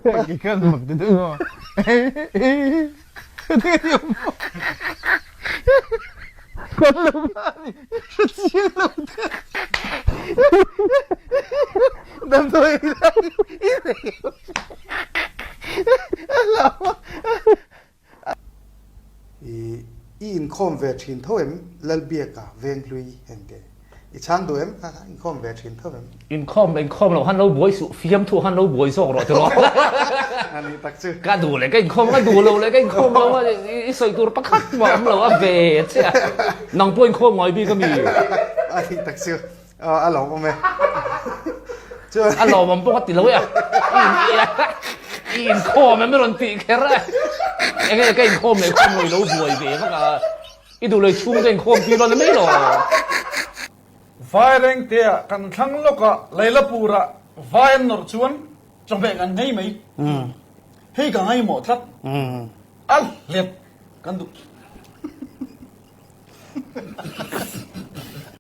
Kikhan mak ti deuh maw? Kan lo va ni, hre chiang lo te. Damdawi ei lai i nei lo. A hlau a. I inkhawm ve thin tho em Lalbiaka Venghlui engte i chhang duh em? Ha ha inkhawm ve thin tho em? Inkhawm inkhawm loh han lo buai suh fiamthu han lo buai zawk rawh tiraw. A nih tak chu. Ka duh leh ka inkhawm ka duh lo leh ka inkhawm lo a i sawi tur pakhat mah awm lo a ve che a. Nang pawh inkhawm ngai bik a mi? A nih tak chu. A lawmawm e. A lawmawm pawh ka ti lo e a. I inkhawm em i rawn tih kher e. Enge ka inkhawm leh khawm lo i lo buai ve vak a. I duh leh chhung te inkhawm tir lo ni mai lo. Vairengtea kan thlang lawkah Lailapurah vai an nawrh chuan chawhmeh kan nghei mai. Hei ka ngaihmawh tlat. A hlep kan duh.